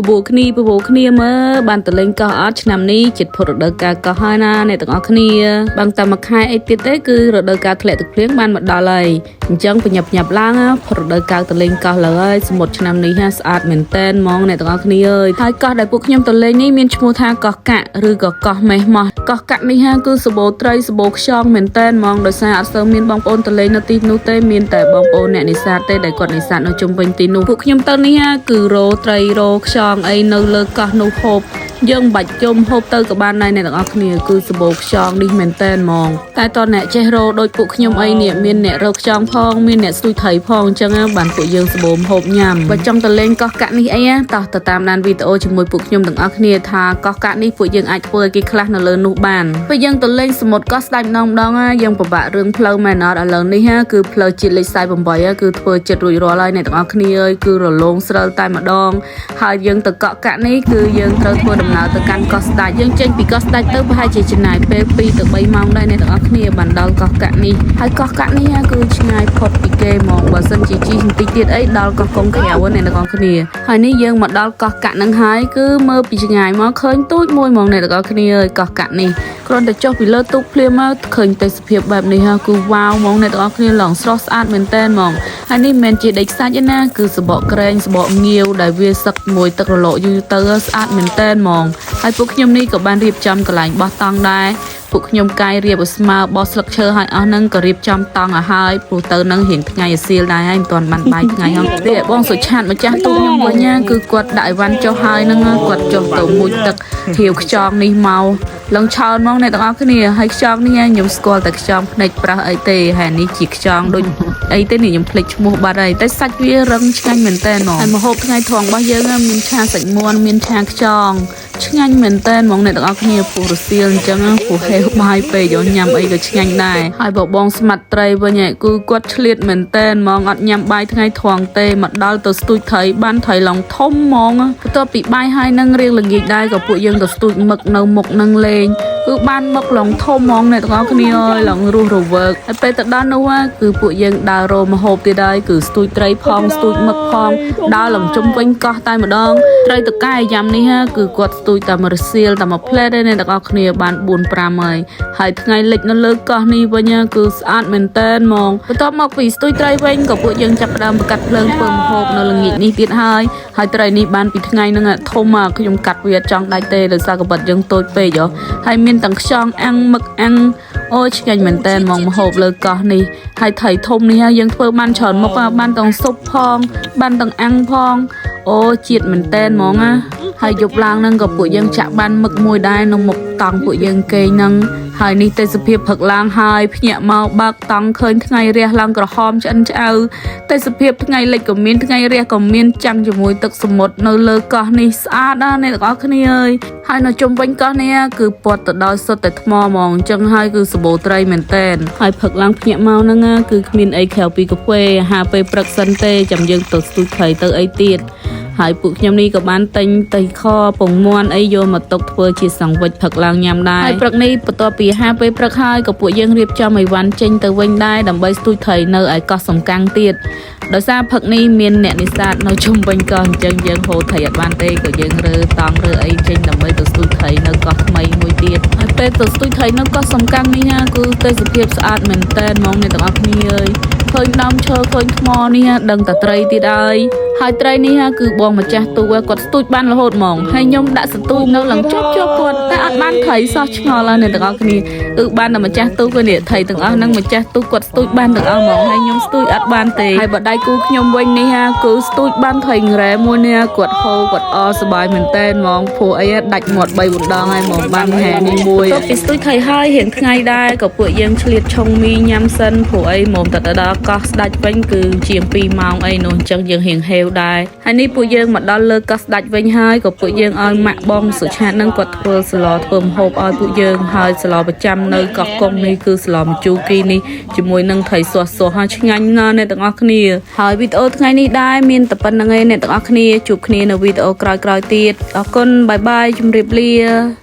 បបួលគ្នាបបួលគ្នាមើលបានទៅលេងកោះអត់ឆ្នាំនេះចិត្តផុតរដូវកាលកោះហើយណាអ្នកទាំងអស់គ្នាបានតែមួយខែអីទៀតទេគឺរដូវកាលធ្លាក់ទឹកភ្លៀងបានមកដល់ហើយអញ្ចឹងបញ្ញាប់ញាប់ឡើងណាផុតរដូវកាលទៅលេងកោះឡើយហើយសមុទ្រឆ្នាំនេះហាស្អាតមែនតែនហ្មងអ្នកទាំងអស់គ្នាអើយហើយកោះដែលពួកខ្ញុំទៅលេងនេះមានឈ្មោះថាកោះកាក់ឬក៏កោះមេះម៉ោះកោះកាក់នេះហាគឺសបោត្រីសបោខ្យងមែនតែនហ្មងដោយសារអត់សូវមានបងប្អូនទៅលេងនៅទីនោះទេមានតែបងប្អូនអ្នកនេសាទទេដែលគាត់នេសាទនៅជុំវិញទីនោះពួកខ្ញុំទៅនេះហាគឺរោត្រីរោខ្យងអីនៅលើកោះនោះហូបយើងមិនបាច់ជុំហូបទៅក៏បានដែរអ្នកទាំងអស់គ្នាគឺសបោខ្យងនេះមែនតែនហ្មងតែតអ្នកចេះរោដូចពួកខ្ញុំអីនេះមានអ្នករកខ្យងផងមានអ្នកស្ទួយត្រីផងអញ្ចឹងបានពួកយើងសបោមហូបញ៉ាំបើចង់ទៅលេងកោះកាក់នេះអីណាតោះទៅតាមដានវីដេអូជាមួយពួកខ្ញុំទាំងអស់គ្នាថាកោះកាក់នេះពួកយើងអាចធ្វើឲ្យគេខ្លះនៅលើនោះបានពេលយើងទៅលេងសមុទ្រកោះស្ដេចម្ដងម្ដងណាយើងពិបាករឿងផ្លូវមែនអត់ឥឡូវនេះគឺផ្លូវជាតិលេខ48គឺធ្វើចិត្តរួចរាល់ហើយអ្នកទាំងអស់គ្នាអើយគឺរលោងស្រិលតែម្ដងហើយយើងទៅកក់កាក់នេះគឺយើងត្រូវធ្វើដំណើរទៅកាន់កោះស្ដេចយើងចេញពីកោះស្ដេចទៅប្រហែលជាចំណាយពេល2ទៅ3ម៉ោងដែរអ្នកទាំងអស់គ្នាបានដល់កោះកាក់នេះហើយកោះកាក់នេះគឺឆ្ងាយផុតពីគេហ្មងបើសិនជាជិះបន្តិចទៀតអីដល់កោះកុងក្រៅអ្នកទាំងអស់គ្នាហើយនេះយើងមកដល់កោះកាក់នឹងហើយគឺមើលពីឆ្ងាយមកឃើញទូចមួយហ្មងអ្នកទាំងអស់គ្នាអើយកោះកាក់នេះគ្រាន់តែចុះពីលើទូកភ្លាមមកឃើញទេសភាពបែបនេះហើយគឺវ៉ាវហ្មងអ្នកទាំងអស់គ្នាឡើងស្រស់ស្អាតមែនតើហ្មងហើយនេះមិនមែនជាដីខ្សាច់ទេណាគឺសបកក្រែងសបកងាវដែលវាសឹកមួយទឹករលកយូរទៅស្អាតមែនតើហ្មងហើយពួកខ្ញុំនេះក៏បានរៀបចំកន្លែងបោះតង់ដែរពួកខ្ញុំកាយរៀបឲ្យស្មើបោះស្លឹកឈើឲ្យអស់ហ្នឹងក៏រៀបចំតង់ឲ្យហើយព្រោះទៅនឹងរៀងថ្ងៃអាសៀលដែរហើយមិនទាន់បានបាយថ្ងៃហ្នឹងទេបងសុឆាតម្ចាស់ទូកខ្ញុំវិញណាគឺគាត់ដាក់អីវ៉ាន់ចុះហើយហ្នឹងគាត់ចុះទៅមុជទឹកធៀវខ្យងនេះមកឡើងឆោនហ្មងអ្នកទាំងអស់គ្នាហើយខ្យងនេះខ្ញុំស្គាល់តែខ្យងភ្នែកប្រាស់អីទេហើយនេះជាខ្យងដូចអីទេនេះខ្ញុំភ្លេចឈ្មោះបាត់ហើយតែសាច់វារឹងឆ្ងាញ់មែនតើហ្មងហើយម្ហូបថ្ងៃត្រង់របស់យើងមានឆាសាច់មាន់មានឆាខ្យងឆ្ងាញ់មែនតើហ្មងអ្នកទាំងអស់គ្នាពោះរសៀលអញ្ចឹងពោះហេវបាយពេកយកញ៉ាំអីក៏ឆ្ងាញ់ដែរហើយបើបងស្មាត់ត្រីវិញគឺគាត់ឆ្លៀតមែនតើហ្មងអត់ញ៉ាំបាយថ្ងៃត្រង់ទេមកដល់ទៅស្ទូចត្រីបានត្រីឡងធំហ្មងបន្ទាប់ពីបាយហើយនឹងរៀងល្ងាចដែរក៏ពួកយើងទៅស្ទូចមឹកនៅមុខនឹងលេងគឺបានមឹកឡងធំហ្មងអ្នកទាំងអស់គ្នាអើយឡងរស់រវើកហើយពេលទៅដល់នោះគឺពួកយើងដើររមហូបទៀតហើយគឺស្ទូចត្រីផងស្ទូចមឹកផងដើរឡងជុំវិញកោះតែម្ដងត្រីតកែយ៉ាំនេះគឺគាត់ស្ទូចតែមួយរសៀលតែមួយផ្លែទេអ្នកទាំងអស់គ្នាបាន4 5ហើយហើយថ្ងៃលិចនៅលើកោះនេះវិញគឺស្អាតមែនតើហ្មងបន្ទាប់មកពីស្ទូចត្រីវិញក៏ពួកយើងចាប់ផ្ដើមបង្កាត់ភ្លើងធ្វើម្ហូបនៅល្ងាចនេះទៀតហើយហើយត្រីនេះបានពីថ្ងៃហ្នឹងធំខ្ញុំកាត់វាចង់ដាច់ទេដោយសារកបិតយើងតូចពេកហើយមានទាំងខ្យងអាំងមឹកអាំងអូឆ្ងាញ់មែនតើហ្មងម្ហូបលើកោះនេះហើយត្រីធំនេះយើងធ្វើបានច្រើនមុខបានទាំងស៊ុបផងបានទាំងអាំងផងអូជាតិមែនតើហ្មងណាហើយយប់ឡើងហ្នឹងក៏ពួកយើងចាក់បានមឹកមួយដែរនៅមុខតង់ពួកយើងគេងហ្នឹងហើយនេះទេសភាពផឹកឡើងហើយភ្ញាក់មកបើកតង់ឃើញថ្ងៃរះឡើងក្រហមឆ្អិនឆ្អៅទេសភាពថ្ងៃលិចក៏មានថ្ងៃរះក៏មានចាំងជាមួយទឹកសមុទ្រនៅលើកោះនេះស្អាតណាស់អ្នកទាំងអស់គ្នាអើយហើយនៅជុំវិញកោះនេះគឺព័ទ្ធទៅដោយសុទ្ធតែថ្មហ្មងអញ្ចឹងហើយគឺសម្បូរត្រីមែនតែនហើយផឹកឡើងភ្ញាក់មកហ្នឹងគឺគ្មានអីក្រៅពីកាហ្វេអាហារពេលព្រឹកសិនទេចាំយើងទៅស្ទូចត្រីទៅអីទៀតហើយពួកខ្ញុំនេះក៏បានទិញតៃខពងមាន់អីយកមកទុកធ្វើជាសង្វិចផឹកឡើងញ៉ាំដែរហើយព្រឹកនេះបន្ទាប់ពីអាហារពេលព្រឹកហើយក៏ពួកយើងរៀបចំអីវ៉ាន់ចេញទៅវិញដែរដើម្បីស្ទូចត្រីនៅឯកោះសំកាំងទៀតដោយសារផឹកនេះមានអ្នកនេសាទនៅជុំវិញកោះអញ្ចឹងយើងហូរត្រីអត់បានទេក៏យើងរើតង់រើអីចេញដើម្បីទៅស្ទូចត្រីនៅកោះថ្មីមួយទៀតហើយពេលទៅស្ទូចត្រីនៅកោះសំកាំងនេះណាគឺទេសភាពស្អាតមែនតើហ្មងអ្នកទាំងអស់គ្នាអើយឃើញដើមឈើឃើញថ្មនេះដឹងតែត្រីទៀតហើយហើយត្រីនេះគឺបងម្ចាស់ទូគាត់ស្ទូចបានរហូតហ្មងហើយខ្ញុំដាក់សន្ទូនៅឡើងជាប់ជាប់គាត់តែអត់បានត្រីសោះឆ្ងល់ហើយអ្នកទាំងអស់គ្នាគឺបានតែម្ចាស់ទូគាត់នេះត្រីទាំងអស់ហ្នឹងម្ចាស់ទូគាត់ស្ទូចបានទាំងអស់ហ្មងហើយខ្ញុំស្ទូចអត់បានទេហើយបើដៃគូខ្ញុំវិញនេះគឺស្ទូចបានត្រីងរ៉ែមួយនេះគាត់ហូរគាត់អសប្បាយមែនតើហ្មងព្រោះអីដាច់មាត់3 4ដងហើយហ្មងបានហែនេះមួយទៅពីស្ទូចត្រីហើយរៀងថ្ងៃដែរក៏ពួកយើងឆ្លៀតឆុងមីញ៉ាំសិនព្រោះអីហ្មងតែដល់កោះស្ដាច់វិញគឺជាង2ម៉ោងអីនោះអញ្ចឹងយើងរៀងហេវដែរហើយនេះពួកយើងមកដល់លើកោះស្ដាច់វិញហើយក៏ពួកយើងឲ្យម៉ាក់បងសុឆាតនឹងគាត់ធ្វើស្លធ្វើម្ហូបឲ្យពួកយើងហើយស្លប្រចាំនៅកោះកុងនេះគឺស្លម្ជូរគីនេះជាមួយនឹងត្រីសោះសោះហើយឆ្ងាញ់ណាស់អ្នកទាំងអស់គ្នាហើយវីដេអូថ្ងៃនេះដែរមានតែប៉ុណ្្នឹងឯងអ្នកទាំងអស់គ្នាជួបគ្នានៅវីដេអូក្រោយៗទៀតអរគុណបាយបាយជម្រាបលា។